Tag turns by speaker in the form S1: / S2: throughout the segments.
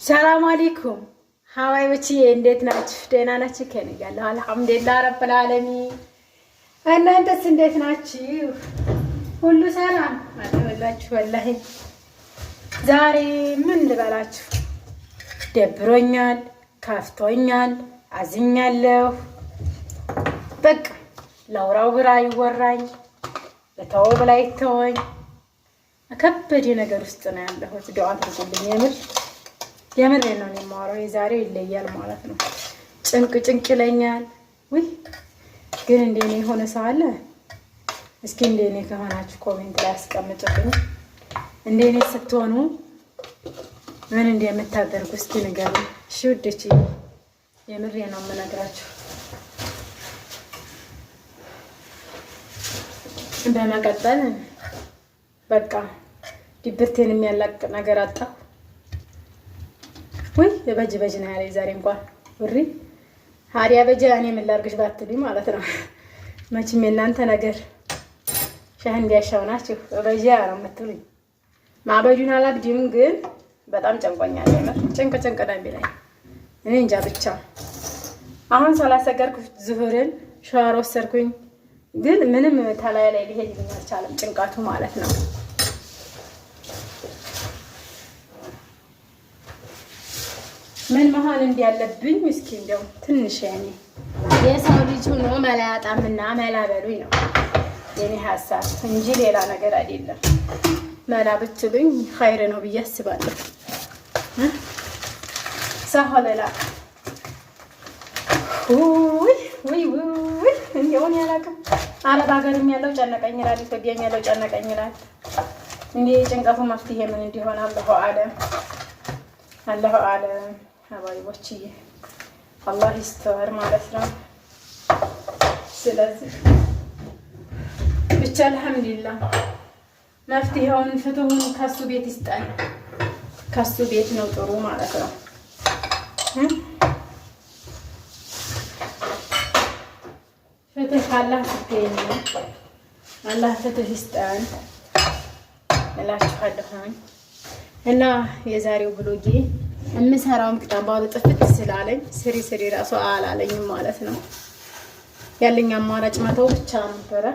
S1: ሰላም አለይኩም ሀዋይዎችዬ እንዴት ናችሁ? ደህና ናችሁ? ከእኔ ጋር አለሁ አልሐምዱሊላህ ረብል ዓለሚን። እናንተስ እንዴት ናችሁ? ሁሉ ሰላም አለሁላችሁ። ወላሂ ዛሬ ምን ልበላችሁ፣ ደብሮኛል፣ ከፍቶኛል፣ አዝኛለሁ። በቃ ለውራው ብራ ይወራኝ ለተወው ብላ ይተወኝ። ከበደ ነገር ውስጥ ነው ያለሁት። ዱዓ አድርጉልኝ። የምር የምር ነው የማወራው። የዛሬው ይለያል ማለት ነው። ጭንቅ ጭንቅ ይለኛል። ውይ ግን እንደኔ የሆነ ሰው አለ? እስኪ እንደኔ ከሆናችሁ comment ላይ አስቀምጡልኝ። እንደኔ ስትሆኑ ምን እንደምታደርጉ እስኪ ንገሩኝ። እሺ ውዶቼ፣ የምሬ ነው የምነግራችሁ። በመቀጠል በቃ ድብርቴን የሚያላቅቅ ነገር አጣሁ። ውይ የበጅ በጅ ነው ያለኝ ዛሬ እንኳን ውሪ ሀዲያ በጅ እኔ ምን ላድርግሽ ባትሉኝ ማለት ነው። መቼም የእናንተ ነገር ሻህ እንዲያሻው ናችሁ። በጅ ነው የምትሉኝ። ማበጁን አላብድም፣ ግን በጣም ጨንቆኛል። የምር ጭንቅ ጭንቅ ነው የሚለኝ። እኔ እንጃ ብቻ አሁን ሳላሰገርኩ ዙሁርን ሻወር ወሰድኩኝ፣ ግን ምንም ተላይ ላይ ሊሄድልኝ አልቻለም ጭንቀቱ ማለት ነው። ምን መሆን እንዲያለብኝ እስኪ እንደው ትንሽ ያኔ የሰው ልጅ ሆኖ መላ ያጣምና መላ በሉኝ ነው የኔ ሀሳብ እንጂ ሌላ ነገር አይደለም። መላ ብትሉኝ ኸይር ነው ብዬ አስባለሁ። ሳሆለላ ውይ ውይ ውይ እንደውን ያላቅም። አረብ ሀገርም ያለው ጨነቀኝ ይላል፣ ኢትዮጵያም ያለው ጨነቀኝ ይላል። እንዴ ጭንቀቱ መፍትሄ ምን እንዲሆን አላሁ አለም፣ አላሁ አለም። ሀባይቦችዬ አላህ ይስተር ማለት ነው። ስለዚህ ብቻ አልሐምዱሊላህ መፍትሄውን ፍትሁን ከሱ ቤት ይስጠን። ከሱ ቤት ነው ጥሩ ማለት ነው። ፍትህ ካላህ ስትገኝ አላህ ፍትህ ይስጠን እላችኋለሁኝ። እና የዛሬው ብሎጌ የምሰራውን ቅጣም ጥፍት ስላለኝ ስሪ ስሪ ራሱ አላለኝም ማለት ነው። ያለኝ አማራጭ መተው ብቻ ነበረ።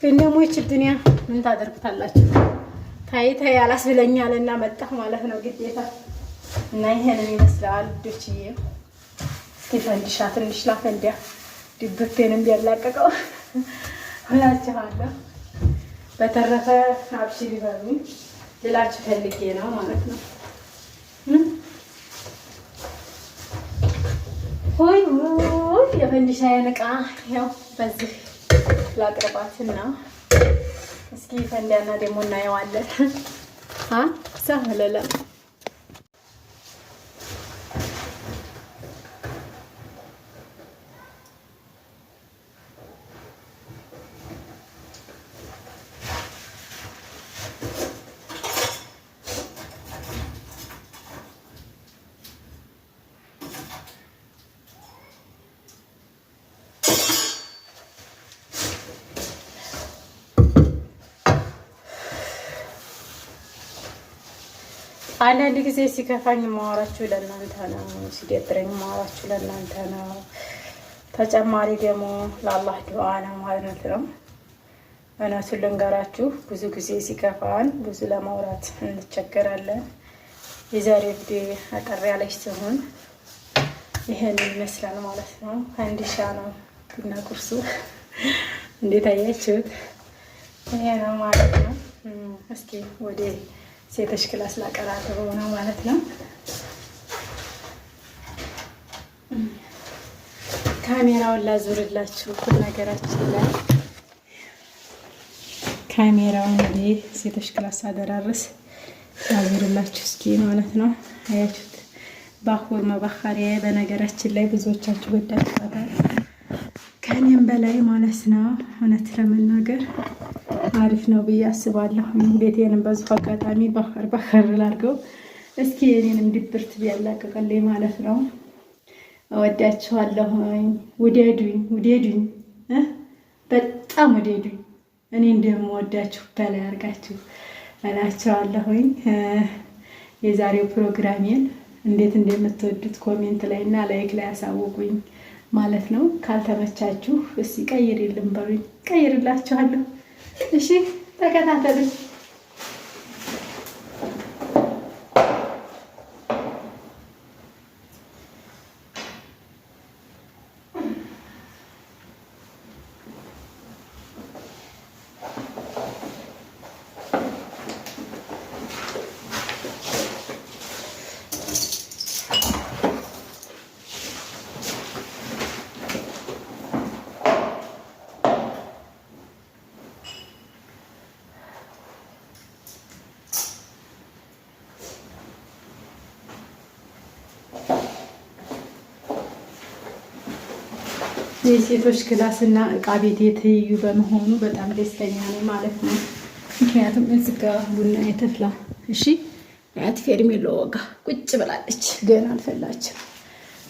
S1: ግን ደግሞ ይች ዱንያ ምን ታደርጉታላችሁ? ታይ ታይ አላስብለኛል እና መጣሁ ማለት ነው ግዴታ። እና ይሄንን ይመስላል ልጆችዬ። እስኪ ፈንዲሻ ትንሽ ላፈንዲያ ድብርቴን እንዲያላቀቀው እላችኋለሁ። በተረፈ አብሽሪ በሉኝ ልላችሁ ፈልጌ ነው ማለት ነው። ወይ ወይ የፈንዲሻዬን ዕቃ ያው በዚህ ላቅርባትና እስኪ ፈንዲያና ደግሞ እናየዋለን። አ ሳህለላ አንዳንድ ጊዜ ሲከፋኝ ማወራችሁ ለእናንተ ነው፣ ሲደብረኝ ማወራችሁ ለእናንተ ነው። ተጨማሪ ደግሞ ለአላህ ዱዓ ነው ማለት ነው። እውነቱን ልንገራችሁ፣ ብዙ ጊዜ ሲከፋን ብዙ ለማውራት እንቸገራለን። የዛሬ ቪዲዮ አጠር ያለች ሲሆን ይህን ይመስላል ማለት ነው። ፈንዲሻ ነው ቡና ቁርሱ። እንዴት አያችሁት? ይሄ ነው ማለት ነው። እስኪ ወደ ሴቶች class ላቀራርበው ነው ማለት ነው። ካሜራውን ላዙርላችሁ ነገራችን ላይ ካሜራውን ወደ ሴቶች class አደራርስ ላዙርላችሁ እስኪ ማለት ነው። አያችሁት? ባኹር መባኸሪያ በነገራችን ላይ ብዙዎቻችሁ ወዳችኋታል ከእኔም በላይ ማለት ነው። እውነት ለመናገር አሪፍ ነው ብዬ አስባለሁ። ቤቴንም በዚሁ አጋጣሚ ባህር ባህር ላድርገው እስኪ የኔንም ድብርት ቢያላቅቅልኝ ማለት ነው። እወዳችኋለሁኝ። ውደዱኝ፣ ውደዱኝ፣ በጣም ውደዱኝ። እኔ እንደምወዳችሁ በላይ አድርጋችሁ እላችኋለሁኝ። የዛሬው ፕሮግራሜን እንዴት እንደምትወዱት comment ላይ እና like ላይ አሳውቁኝ ማለት ነው። ካልተመቻችሁ እስኪ ቀይሪልን በሉኝ፣ ቀይርላችኋለሁ። እሺ ተከታተሉኝ። የሴቶች class እና እቃ ቤት የትይዩ በመሆኑ በጣም ደስተኛ ነኝ ማለት ነው። ምክንያቱም እዚህ ጋ ቡና የተፍላ እሺ፣ አያት ፌርሜሎ ወጋ ቁጭ ብላለች፣ ገና አልፈላችም።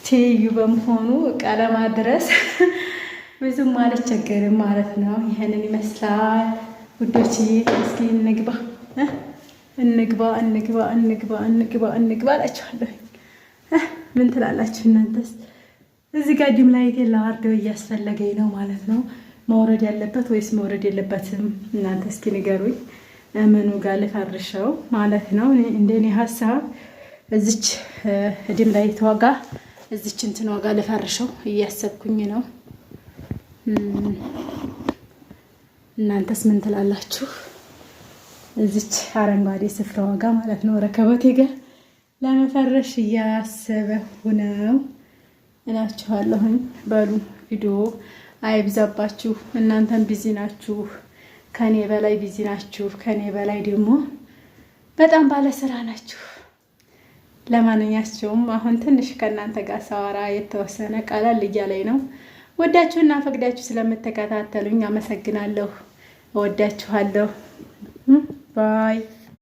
S1: ትይዩ በመሆኑ እቃ ለማድረስ ብዙም አልቸገርም ማለት ነው። ይህንን ይመስላል ውዶችዬ። እስኪ እንግባ እንግባ እንግባ እንግባ እንግባ እንግባ እላችኋለሁ። ምን ትላላችሁ እናንተስ? እዚህ ጋር dim light ላወርደው እያስፈለገኝ ነው ማለት ነው። መውረድ ያለበት ወይስ መውረድ የለበትም? እናንተ እስኪ ንገሩኝ። ምኑ ጋር ልፈርሸው ማለት ነው። እንደኔ ሀሳብ እዚች dim light ዋጋ እዚች እንትን ዋጋ ልፈርሸው እያሰብኩኝ ነው። እናንተስ ምን ትላላችሁ? እዚች አረንጓዴ ስፍራ ዋጋ ማለት ነው ረከቦቴ ጋር ለመፈረሽ እያሰበሁ ነው እላችኋለሁኝ። በሉ ቪዲዮ አይብዛባችሁ። እናንተም busy ናችሁ፣ ከኔ በላይ busy ናችሁ። ከኔ በላይ ደግሞ በጣም ባለስራ ናችሁ። ለማንኛቸውም አሁን ትንሽ ከእናንተ ጋር ሳወራ የተወሰነ ቀለል እያለኝ ነው። ወዳችሁና ፈቅዳችሁ ስለምትከታተሉኝ አመሰግናለሁ። እወዳችኋለሁ። Bye.